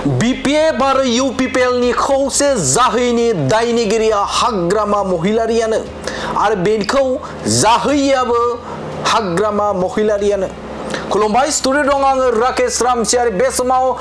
BPF आरो यूपीपीएलनि खौसे जाहैनि दायनिगिरिया हाग्रामा महिलारियानो आरो बेखौ जाहैयाबो हाग्रामा महिलारियानो। खुलुमबाय स्टुडिअ दं आङो राकेश रामसियारि। बे समाव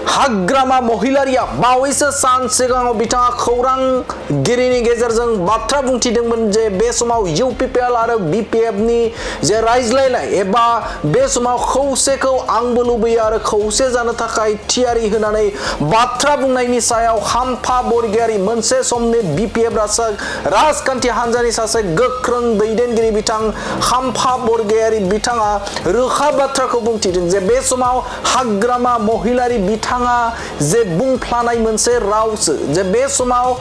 हाग्रामा महिलारिया बावैसो सान सिगाङाव बिथाङा खौरांगिरिनि गेजेरजों बाथ्रा बुंथिदोंमोन जे बे समाव यूपीपीएल आरो बीपीएफनि जे रायज्लायनाय एबा बे समाव खौसेखौ आंबो लुबैयो आरो खौसे जानो थाखाय थियारि होनानै बाथ्रा बुंनायनि सायाव खाम्फा बरगयारि मोनसे समनि बीपीएफ राजखान्थि हान्जानि सासे गोख्रों दैदेनगिरि बिथां खाम्फा बरगयारि बिथाङा रोखा बाथ्राखौ बुंथिदों जे बे समाव हाग्रामा महिलारि बिथाङा जे बुंफ्लानाय मोनसे रावसो जे बे समाव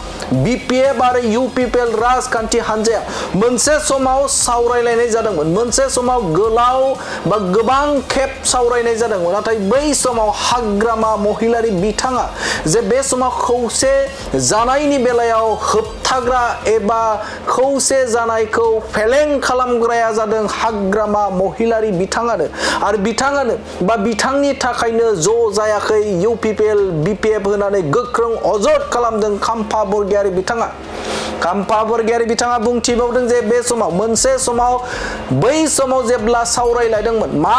बीपीएफ आरो यूपीपीएल राजखान्थि हान्जाया मोनसे समाव सावरायलायनाय जादोंमोन, मोनसे समाव गोलाव बा गोबां खेब सावरायनाय जादोंमोन। नाथाय बै समाव हाग्रामा महिलारि बिथाङा जे बे समाव खौसे जानायनि बेलायाव होबथाग्रा एबा खौसे जानायखौ फेलें खालामग्राया जादों हाग्रामा महिलारि बिथाङानो आरो बिथाङानो बा बिथांनि थाखायनो ज' जायाखै यूपीपीएल बीपीएफ होनानै गोख्रों अजद खालामदों खाम्फा बरगयारि बिथाङा। खाम्फा बरगयारि बिथाङा बुंथिबावदों जे बे समाव मोनसे समाव बै समाव जेब्ला सावरायलायदोंमोन मा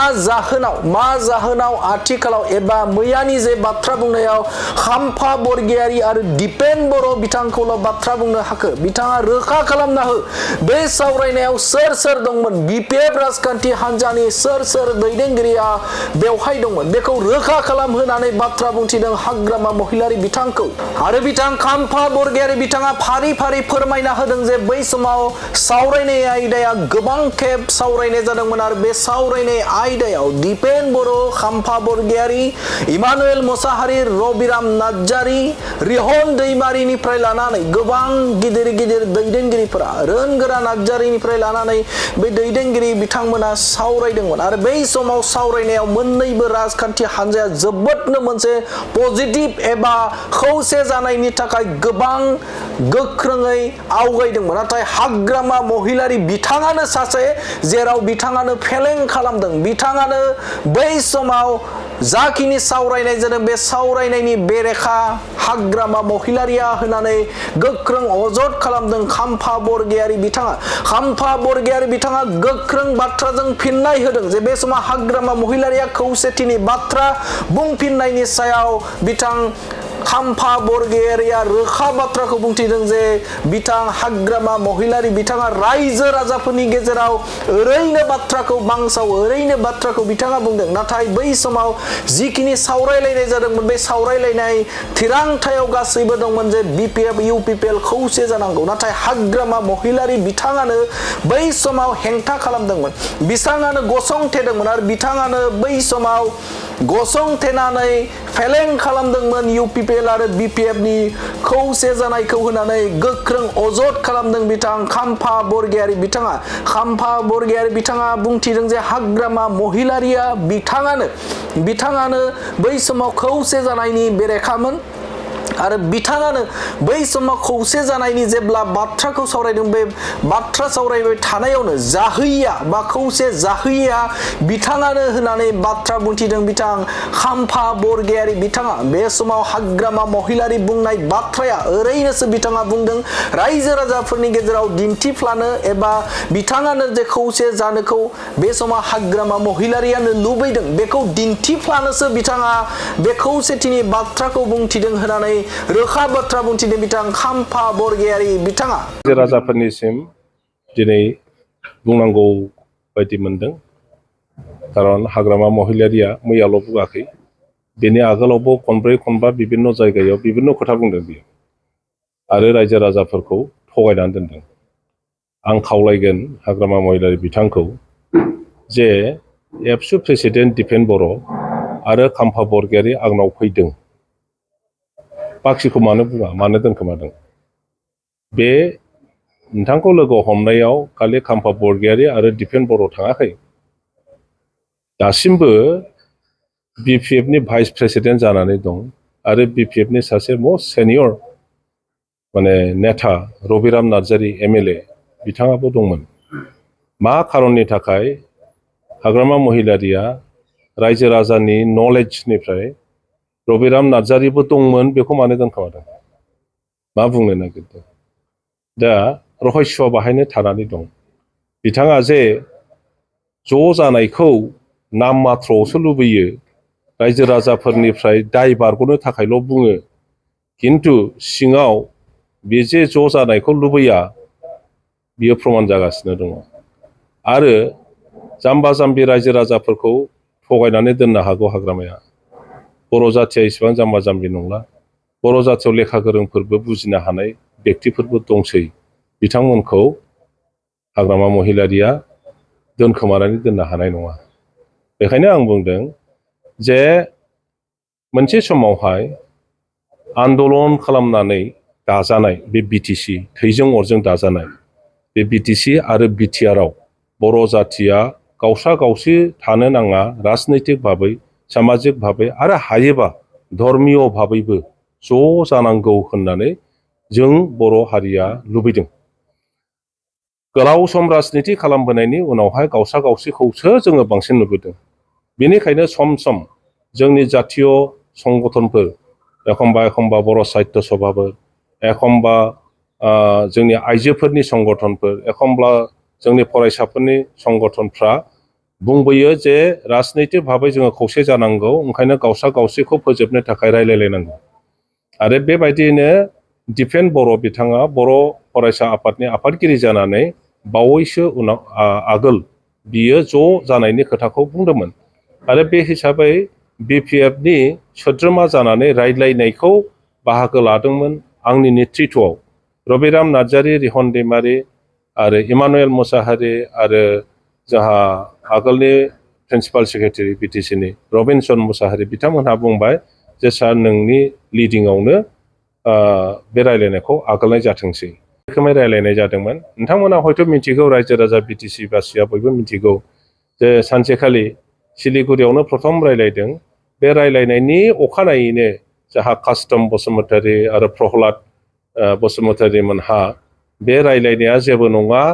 जाहोनाव आथिखालाव एबा मैयानि जे बाथ्रा बुंनायाव खाम्फा बरगयारि आरो दिपेन बर' बिथांखौल' बाथ्रा बुंनो हाखो। बिथाङा रोखा खालामना हो बे सावरायनायाव सोर सोर दंमोन, बीपीएफ राजखान्थि हान्जानि सोर सोर दैदेनगिरिया बेवहाय दंमोन बेखौ रोखा खालामहोनानै बाथ्रा बुंथिदों हाग्रामा महिलारि बिथांखौ। आरो बिथां खाम्फा बरगयारि बिथाङा फारि फारि फोरमायना होदों जे बै समाव सावरायनाय आयदाया गोबां खेब सावरायनाय जादोंमोन आरो बे सावरायनाय आयदायाव दिपेन बर', खाम्फा बरगयारि, इमानुएल मोसाहारि, रबिराम नार्जारी, रिहन दैमारिनिफ्राय लानानै गोबां गिदिर गिदिर दैदेनगिरिफोरा रोनगोरा नार्जारीनिफ्राय लानानै बे दैदेनगिरि बिथांमोना सावरायदोंमोन आरो बै समाव सावरायनायाव मोन्नैबो राजखान्थि हान्जाया जोबोदनो मोनसे पजिटिभ एबा खौसे जानायनि थाखाय गोबां गोख्रोङै आवगायदोंमोन। नाथाय हाग्रामा महिलारि बिथाङानो सासे जेराव बिथाङानो फेलें खालामदों। बिथाङानो बै समाव जाखिनि सावरायनाय जादों बे सावरायनायनि बेरेखा हाग्रामा महिलारिया होनानै गोख्रों अजद खालामदों खाम्फा बरगयारि बिथाङा। खाम्फा बरगयारि बिथाङा गोख्रों बाथ्राजों फिननाय होदों जे बे समाव हाग्रामा महिलारिया खौसेथिनि बाथ्रा बुंफिननायनि सायाव बिथां खाम्फा बरगयारिया रोखा बाथ्राखौ बुंथिदों जे बिथां हाग्रामा महिलारि बिथाङा रायजो राजाफोरनि गेजेराव ओरैनो बाथ्राखौ बांसाव ओरैनो बाथ्राखौ बिथाङा बुंदों। नाथाय बै समाव जिखिनि सावरायलायनाय जादोंमोन बे सावरायलायनाय थिरांथायाव गासैबो दंमोन जे बीपीएफ यूपीपीएल खौसे जानांगौ। नाथाय हाग्रामा महिलारि बिथाङानो बै समाव हेंथा खालामदोंमोन, बिथाङानो गसंथेदोंमोन आरो बिथाङानो बै समाव गसंथेनानै फेलें खालामदोंमोन यूपीपीएल आरो बीपीएफनि खौसे जानायखौ होनानै गोख्रों अजद खालामदों बिथां खाम्फा बरगयारि बिथाङा। खाम्फा बरगयारि बिथाङा बुंथिदों जे हाग्रामा महिलारिया बिथाङानो बै समाव खौसे जानायनि बेरेखामोन आरो बिथाङानो बै समाव खौसे जानायनि जेब्ला बाथ्राखौ सावरायदों बे बाथ्रा सावरायबाय थानायावनो जाहैया बा खौसे जाहैया बिथाङानो होननानै बाथ्रा बुंथिदों बिथां खाम्फा बरगयारि बिथाङा। बे समाव हाग्रामा महिलारि बुंनाय बाथ्राया ओरैनोसो बिथाङा बुंदों रायजो राजाफोरनि गेजेराव दिन्थिफ्लानो एबा बिथाङानो जे खौसे जानोखौ बे समाव हाग्रामा महिलारियानो लुबैदों बेखौ दिन्थिफ्लानोसो बिथाङा बे खौसेथिनि बाथ्राखौ बुंथिदों होननानै रोखा बाथ्रा बुंथिदों बिथां खाम्फा बरगयारि बिथाङा। राजाफोरनिसिम दिनै बुंनांगौ बायदि मोनदों, खारन हाग्रामा महिलारिया मैयाल' बुङाखै, बेनि आगोलावबो खनब्रै खनबा बिभिन्न जायगायाव बिभिन्न खोथा बुंदों बियो आरो रायजो राजाफोरखौ थगायनानै दोनदों। आं खावलायगोन हाग्रामा महिलारि बिथांखौ जे एबसु प्रेसिडेन्ट दिपेन बर' आरो खाम्फा बरगयारि आंनाव फैदों, बाखिखौ मानो बुङा, मानो दोनखोमादों? बे नोंथांखौ लोगो हमनायाव खालि खाम्फा बरगयारि आरो दिपेन बर' थाङाखै, दासिमबो बीपीएफनि भाइस प्रेसिडेन्ट जानानै दं आरो बीपीएफनि सासे मस्ट सेनियर नेता रबिराम नार्जारी एमएलए बिथाङाबो दंमोन। मा खारननि थाखाय हाग्रामा महिलारिया रायजो राजानि नलेजनिफ्राय रबिराम नार्जारिबो दंमोन बेखौ मानो दोनखोमादों मा बुंनो नागिरदों दा रहस्यआ बाहायनो थानानै दं बिथाङा जे ज' जानायखौ नाम मात्रआवसो लुबैयो रायजो राजाफोरनिफ्राय दाय बारग'नो थाखायल' बुङो खिन्थु सिङाव बे जे ज' जानायखौ लुबैया बियो प्रमान जागासिनो दङ आरो जाम्बा जाम्बि रायजो राजाफोरखौ थगायनानै दोननो हागौ हाग्रामाया बर' जाथिया इसेबां जाम्बा जाम्बि नंला बर' जाथियाव लेखा गोरोंफोरबो बुजिनो हानाय व्यक्तिफोरबो दंसै बिथांमोनखौ हाग्रामा महिलारिया दोनखोमानानै दोननो हानाय नङा बेखायनो आं बुंदों जे मोनसे समावहाय आन्दलन खालामनानै दाजानाय बे बिटिसि थैजों अरजों दाजानाय बे बिटिसि आरो बिटिआरआव बर' जाथिया गावसा गावसि थानो नाङा राजनैतिक भाबै सामाजिक भाबै आरो हायोबा धर्मीय भाबैबो ज' जानांगौ होननानै जों बर' हारिया लुबैदों गोलाव सम राजनिति खालामबोनायनि उनावहाय गावसा गावसिखौसो जोङो बांसिन नुबोदों बेनिखायनो सम सम जोंनि जातीय संगठनफोर एखमबा बर' साहित्य सभाफोर एखमबा जोंनि आइजोफोरनि संगठनफोर एखमब्ला जोंनि फरायसाफोरनि संगठनफ्रा बुंबोयो जे राजनैतिक भाबै जोङो खौसे जानांगौ ओंखायनो गावसा गावसिखौ फोजोबनो थाखाय रायलायलायनांगौ आरो बेबायदियैनो दिपेन बर' बिथाङा बर' फरायसा आफादनि आफादगिरि जानानै बावैसो उनाव आगोल बियो ज' जानायनि खोथाखौ बुंदोंमोन आरो बे हिसाबै बिपिएफनि सोद्रोमा जानानै रायज्लायनायखौ बाहागो लादोंमोन आंनि नेतृत्वआव रबिराम नार्जारि रिहन दैमारि आरो इमानुएल मुसाहारि आरो जोंहा आगोलनि प्रिन्सिपाल सेक्रेटारि बिटिसिनि रबिनसन मुसाहारि बिथांमोनहा बुंबाय जे सार नोंनि लिडिंआवनो बे रायलायनायखौ आगोलनाय जाथोंसै रोखोमै रायलायनाय जादोंमोन नोंथांमोना हयथ' मिथिगौ रायजो राजा बिटिसि बासिया बयबो मिथिगौ जे सानसेखालि सिलिगुरियावनो प्रथम रायलायदों बे रायलायनायनि अखानायैनो जोंहा कास्टम बसुमतारी आरो प्रहलाद बसुमतारी मोनहा बे रायलायनाया जेबो नङा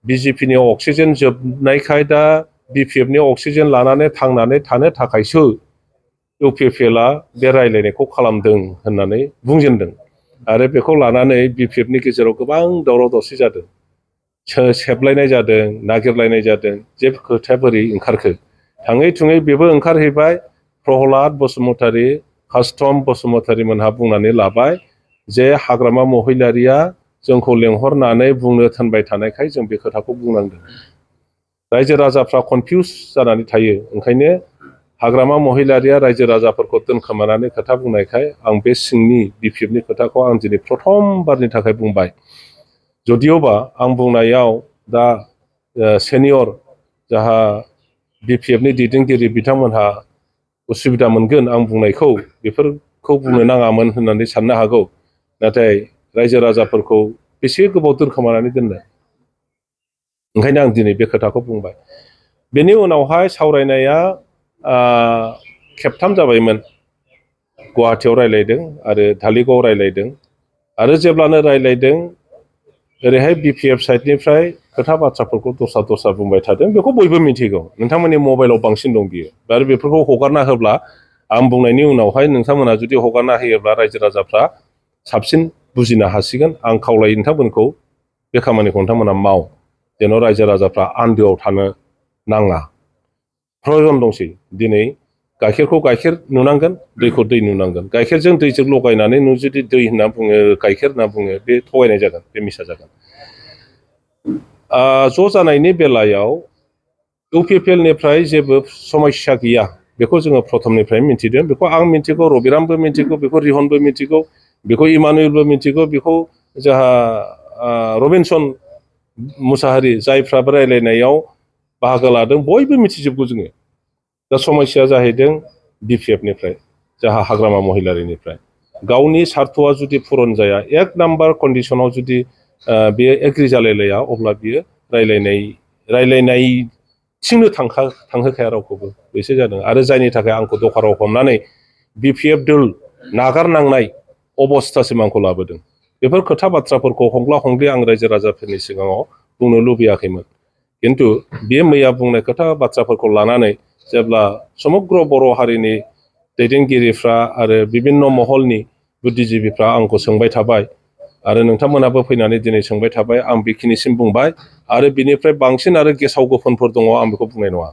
बिजेपिनि अक्सिजेन जोबनायखाय दा बिपिएफनि अक्सिजेन लानानै थांनानै थानो थाखायसो इउपिपिएलआ बे रायलायनायखौ खालामदों होननानै बुंजेनदों आरो बेखौ लानानै बिपिएफनि गेजेराव गोबां दावराव दावसि जादों सेबलायनाय जादों नागिरलायनाय जादों जे खोथाया बोरै ओंखारखो थाङै थुङै बेबो ओंखारहैबाय प्रहलाद बसुमतारी कास्टम बसुमतारी मोनहा बुंनानै लाबाय जे हाग्रामा महिलारिया जोंखौ लेंहरनानै बुंनो थिनबाय थानायखाय जों बे खोथाखौ बुंनांदों रायजो राजाफ्रा कनफिउस जानानै थायो ओंखायनो हाग्रामा महिलारिया रायजो राजाफोरखौ दोनखोमानानै खोथा बुंनायखाय आं बे सिंनि बिपिएफनि खोथाखौ आं दिनै प्रथमबारनि थाखाय बुंबाय जदिअबा आं बुंनायाव दा सेनियर जाहा बिपिएफनि दैदेनगिरि बिथांमोनहा उसुबिदा मोनगोन आं बुंनायखौ बेफोरखौ बुंनो नाङामोन होननानै साननो हागौ नाथाय रायजो राजाफोरखौ बेसे गोबाव दोनखोमानानै दोननो ओंखायनो आं दिनै बे खोथाखौ बुंबाय बेनि उनावहाय सावरायनाया खेबथाम जाबायमोन गुवाहाटियाव रायलायदों आरो धालिगावआव रायलायदों आरो जेब्लानो रायलायदों ओरैहाय बिपिएफ साइडनिफ्राय खोथा बाथ्राफोरखौ दस्रा बुंबाय थादों बेखौ बयबो मिथिगौ नोंथांमोननि मबाइलाव बांसिन दं बियो आरो बेफोरखौ हगारना होब्ला आं बुंनायनि उनावहाय नोंथांमोना जुदि हगारना होयोब्ला रायजो राजाफ्रा साबसिन बुजिनो हासिगोन आं खावलायो नोंथांमोनखौ बे खामानिखौ नोंथांमोना माव जेन' रायजो राजाफ्रा आन्दोआव थानो नाङा प्रयजन दंसै दिनै गाइखेरखौ गाइखेर नुनांगोन दैखौ दै नुनांगोन गाइखेरजों दैजों लगायनानै नों जुदि दै होनना बुङो गाइखेर होनना बुङो बे थगायनाय जागोन बे मिसा जागोन ज' जानायनि बेलायाव इउपिपिएलनिफ्राय जेबो समस्या गैया बेखौ जोङो प्रथमनिफ्राय मिथिदों बेखौ आं मिथिगौ रबिरामबो मिथिगौ बेखौ रिहनबो मिथिगौ बेखौ इमानुएलबो मिथिगौ बेखौ जोंहा रबिनसन मुसाहारि जायफ्राबो रायलायनायाव बाहागो लादों बयबो मिथिजोबगौ जोङो दा समस्याया जाहैदों बिपिएफनिफ्राय जाहा हाग्रामा महिलारिनिफ्राय गावनि सार्थ'आ जुदि पुरन जाया एक नाम्बार कन्डिसनाव जुदि बियो एग्रि जालायलाया अब्ला बियो रायलायनायथिंनो थांहोखाया रावखौबो बेसो जादों आरो जायनि थाखाय आंखौ दखाराव हमनानै बिपिएफ दोल नागारनांनाय अबस्थासिम आंखौ लाबोदों बेफोर खोथा बाथ्राफोरखौ हंग्ला हंग्लि आं रायजो राजाफोरनि सिगाङाव बुंनो लुबैयाखैमोन खिन्थु बे मैया बुंनाय खोथा बाथ्राफोरखौ लानानै जेब्ला समग्र बर' हारिनि दैदेनगिरिफ्रा आरो बिभिन्न महलनि बुद्धिजिबिफ्रा आंखौ सोंबाय थाबाय आरो नोंथांमोनाबो फैनानै दिनै सोंबाय थाबाय। आं बेखिनिसिम बुंबाय आरो बिनिफ्राय बांसिन आरो गेसाव गोफोनफोर दङ आं बेखौ बुंनाय नङा।